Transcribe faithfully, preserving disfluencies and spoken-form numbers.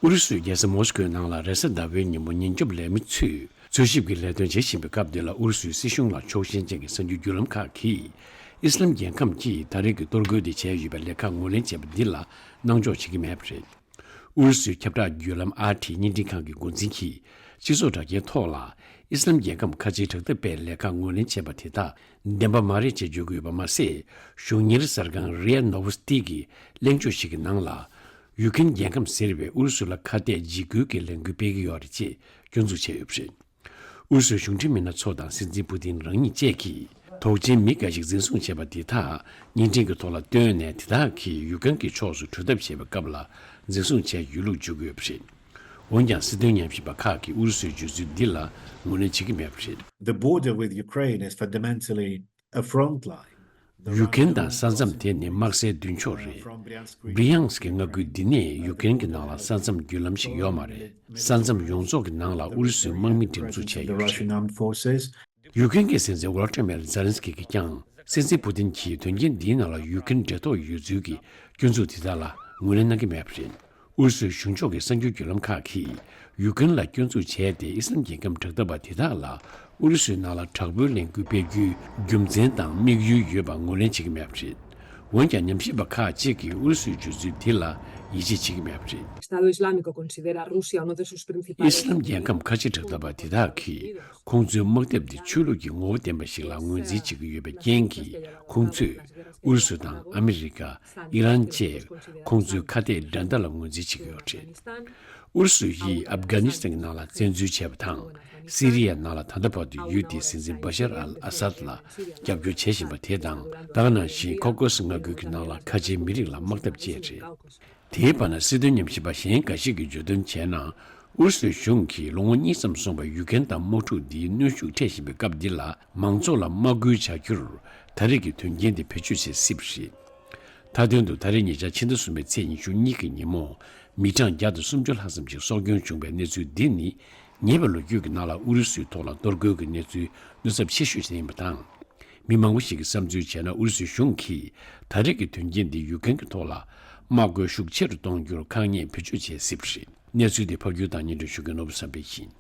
ཨུ་རུ་སུའི་རྒྱལ་ས་མོ་སི་ཀོའི་ནང་ལ་རེས་གཟའ་ཟླ་བའི་ཉིན་མོ་ཉེན་སྐྱོབ་ལས་མི་ཚོས་འཚོལ་ཞིབ་ཀྱི་ལས་དོན་བྱེད་བཞིན་པའི་སྐབས་འདི་ལ། ཨུ་རུ་སུའི་སྲིད་གཞུང་ལ་ཕྱོགས་ཞེན་ཅན་གྱི་གསར་འགྱུར་བརྒྱུད་ལམ་ཁག་གིས་ཨི་སི་ལམ་རྒྱལ་ཁམས་ཀྱིས་ད་རེས་ཀྱི་གཏོར་རྒོལ་འདི་བྱས་ཡོད་པའི་ལས་ཁག་ངོས་ལེན་བྱས་པ་འདི་ལ་སྣང་འཇོག་བྱེད་ཀྱི་མེད་པ་རེད། ཨུ་རུ་སུའི་ཁྱབ་བསྒྲགས་བརྒྱུད་ལམ་ཨར་ཊི་བརྙན་འཕྲིན་ཁང་གི་འགོ་འཛིན་གྱིས་སྤྱི་ཚོགས་དྲ་རྒྱའི་ཐོག་ལ། ཨི་སི་ལམ་རྒྱལ་ཁམས་ཁ་ཆེའི་དྲག་འཐབ་པའི་ལས་ཁག་ངོས་ལེན་བྱས་པ་དེ་དག་བདེན་པ་མ་རེད་ཅེས་བརྗོད་ཀྱི་ཡོད་པ་མ་ཟད། གཞུང་གཉེར་གསར་ཁང་རི་ཨ་ནོ་ཝོ་སི་ཏི་གི་གླེང་བརྗོད་ཞིག་གི་ནང་ལ། ཡུ་ཀེན་རྒྱལ་ཁམས་ཟེར་བས་ཨུ་རུ་སུ་ལ་ཁ་གཏད་འཇིགས་སྐུལ་གྱི་ལས་འགུལ་སྤེལ་གྱི་ཡོད་རེད་ཅེས་སྐྱོན་འཛུགས་བྱས་ཡོད་པ་རེད། ཨུ་རུ་སུའི་གཞུང་འབྲེལ་མི་སྣ་ཚོ་དང་སྲིད་འཛིན་པུ་ཏིན་རང་ཉིད་བཅས་ཀྱིས་དོགས་ཅན་མི་འགའ་ཞིག་འཛིན་བཟུང་བྱས་པ་འདི་དག་བརྙན་འཕྲིན་གྱི་ཐོག་ལ་བཏོན་ནས། དེ་དག་གིས་ཡུ་ཀེན་གྱི་ཕྱོགས་སུ་གྲོས་ཐབས་བྱེད་པའི་སྐབས་ལ་འཛིན་བཟུང་བྱས་ཡོད་ལུགས་བརྗོད་ཀྱི་ཡོད་པ་རེད། འོན་ཀྱང་། སྲིད་དོན་ཉམས་ཞིབ་པ་ཁག་གིས་ཨུ་རུ་སུའི་བརྗོད་ཚུལ་འདི་ལ་ངོས་ལེན་བྱེད་ཀྱི་མེད་པ་རེད། The border with Ukraine is fundamentally a front line. ཡུ་ཀེན་དང་ས་མཚམས་དེ་ནི་དམག་སའི་མདུན་ཕྱོགས་རེད། བྷི་རི་ཡང་སི་ཀྱི་མངའ་ཁུལ་འདི་ནི་ཡུ་ཀེན་གྱི་ནང་ལ་ས་མཚམས་བརྒྱུད་ལམ་ཞིག་ཡོད་མ་རེད། ས་མཚམས་ཡོངས་རྫོགས་ཀྱི་ནང་ལ་ཨུ་རུ་སུའི་དམག་མི་འགྲེམས་འཛུགས་བྱས་ཡོད་པ་རེད། ཡུ་ཀེན་གྱི་སྲིད་འཛིན་ཝོ་ལོ་ཏི་མེར་ཛེ་ལན་སི་ཀི་གིས་ཀྱང་། སྲིད་འཛིན་པུ་ཏིན་གྱིས་དོན་རྐྱེན་འདིའི་ནང་ལ་ཡུ་ཀེན་འབྲེལ་གཏོགས་ཡོད་ཚུལ་གྱི་སྐྱོན་འཛུགས་དེ་དག་ལ་ངོས་ལེན་གནང་གི་མེད་པ་རེད། ཨུ་རུ་སུའི་གཞུང་ཕྱོགས་ཀྱི་གསར་འགྱུར་བརྒྱུད་ལམ་ཁག་གིས་ཡུ་ཀེན་ལ་སྐྱོན་འཛུགས་བྱས་ཏེ། ཨི་སི་ལམ་རྒྱལ་ཁམས་དྲག་འཐབ་པ་དེ་དག་ལ་ཨུ་རུ་སུའི་ནང་ལ་དྲག་པོའི་ལས་འགུལ་སྤེལ་རྒྱུའི་རྒྱུ་མཚན་དང་དམིགས་ཡུལ་ཡོད་པ་ངོས་ལེན་བྱེད་ཀྱི་མེད་པ་རེད། འོན་ཀྱང་། ཉམས་ཞིབ་པ་ཁག་ཅིག་གིས་ཨུ་རུ་སུའི་བརྗོད་ཚུལ་འདི་ལ་ཡིད་ཆེས་བྱེད་ཀྱི་མེད་པ་རེད། Estado Islámico considera a Rusia uno de sus principales ཨི་སི་ལམ་རྒྱལ་ཁམས་ཁ་ཆེ་དྲག་འཐབ་པ་དེ་དག་གིས་ཁོང་ཚོའི་དམག་འཐབ་འདི་ཆོས་ལུགས་ཀྱི་ངོ་བོ་ལྡན་པ་ཞིག་ལ་ངོས་འཛིན་བྱེད་ཀྱི་ཡོད་པའི་རྐྱེན་གྱིས། ཁོང་ཚོས་ཨུ་རུ་སུ་དང་ཨ་མི་རི་ཀ། ཨི་རན་བཅས་ཁོང་ཚོའི་ཁ་གཏད་འགྲན་ཟླ་ལ་ངོས་འཛིན་བྱེད་ཀྱི་ཡོད་རེད། ཨུ་རུ་སུ་ཡིས་ཨབ་གྷ་ནི་སི་ཐན་གྱི་ནང་ལ་བཙན་འཛུལ་བྱས་པ་དང་། སི་རི་ཡའི་ནང་ལ་ད་ལྟ་བར་དུ་ཡུལ་དེའི་སྲིད་འཛིན་བྷ་ཤར་ཨལ་ཨ་སཱད་ལ་རྒྱབ་སྐྱོར་བྱེད་བཞིན་པ་དེ་དང་། ད་ག་ནང་བཞིན་ཁོ་ཀོ་སི་མངའ་ཁུལ་གྱི་ནང་ལ་ཁ་ཆེའི་མི་རིགས་ལ་དམག་འཐབ་བཅས་རེད། དེའི་བར་ན། སྲིད་དོན་ཉམས་ཞིབ་པ་གཞན་འགའ་ཞིག་གིས་བརྗོད་དོན་བྱས་ན། ཨུ་རུ་སུའི་གཞུང་གིས་ལོ་ངོ་གཉིས་ཙམ་སོང་བའི་ཡུ་ཀེན་དང་དམག་འཁྲུག་འདིའི་གནོན་ཤུགས་འཕྲད་བཞིན་པའི་སྐབས་འདི་ལ། མང་ཚོགས་ལ་དམག་སྐུལ་བྱ་རྒྱུར་ད་རེས་ཀྱི་དོན་རྐྱེན་འདི་བེད་སྤྱོད་བྱེད་སྲིད་པ་རེད། མཐའ་དོན་དུ། ད་རེས་ཉེ་ཆར་ཕྱི་ཟླ་གསུམ་པའི་ཚེས་ཉི་ཤུ་གཉིས་ཀྱི་ཉིན་མོ། མི་གྲངས་བརྒྱ་དང་སུམ་ཅུ་ལྷག་ཙམ་ཞིག་སྲོག་སྐྱོན་བྱུང་བའི་གནས་ཚུལ་འདི་ནི། ཉེ་བའི་ལོ་རྒྱུས་ཀྱི་ནང་ལ་ཨུ་རུ་སུའི་ཐོག་ལ་གཏོར་རྒོལ་གྱི་གནས་ཚུལ་མནོ་ཚབས་ཆེ་ཤོས་ཤིག་ཡིན་པ་དང་། མི་མང་པོ་ཞིག་གིས་བསམ་ཚུལ་བྱས་ན། ཨུ་རུ་སུའི་གཞུང་གིས་ད་རེས་ཀྱི་དོན་རྐྱེན་འདིས་ཡུ་ཀེན་གྱི་ཐོག་ལ་དམག་རྒོལ་ཤུགས་ཆེ་རུ་གཏོང་རྒྱུར་ཁག་ཉེས་བེད་སྤྱོད་བྱེད་སྲིད་པ་རེད། གནས་ཚུལ་འདི་ཕབ་སྒྱུར་དང་སྙན་སྒྲོན་ཞུ་མཁན་ནོར་བུ་བསམ་འཕེལ་ཡིན།